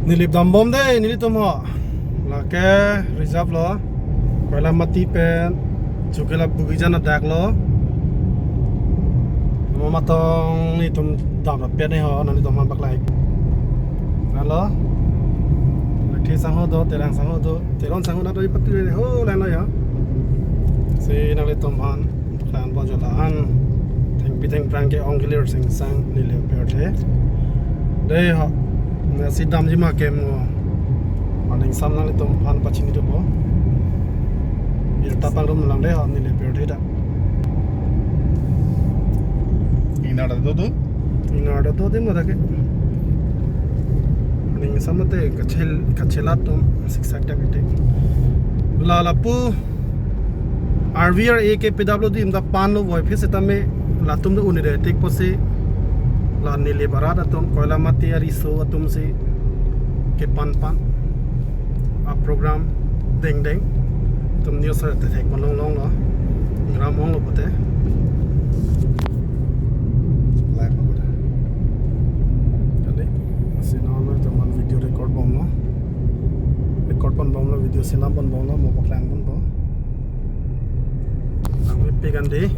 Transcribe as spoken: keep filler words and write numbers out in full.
Neli dambom de, nelitum ho. Lake reserve lo. Koilamati pen Chukela Bugijan adak lo. Mo matong nelitum dam pen ho, nanglitum aphan paklanglo. Lake sangho do, Terang sangho do, Teron sangho do, ipatu ho lang lo ya. Si nanglitum aphan paklang pon jo la-an thengpi thengphrang ke-ong kelir singsang neli apirthe. Dei ho. Nasi damji ma ke mo. Aning sam nanglitum aphan pachini dopo. Birta pangrum lang dei ho neli apirthe ta. Ingnar ta do do. Ingnar ta do de mo ta ke. Aning sam te kachel, kachelat atum siksak ta kete. La lapu R V R A ke P W D atum ta pan lo voi phese tame latum do un-e tik pusi la neli barat atum Koilamati ariso atum si kepan pan a program dengdeng atum news te thek pon long long lo gram ong lo pute. Live lo pute. Kali si non lo teman video record bomlo. Record pon bomlo, video sinam pon bomlo, mo paklang pon bo. Kami pe kan dei.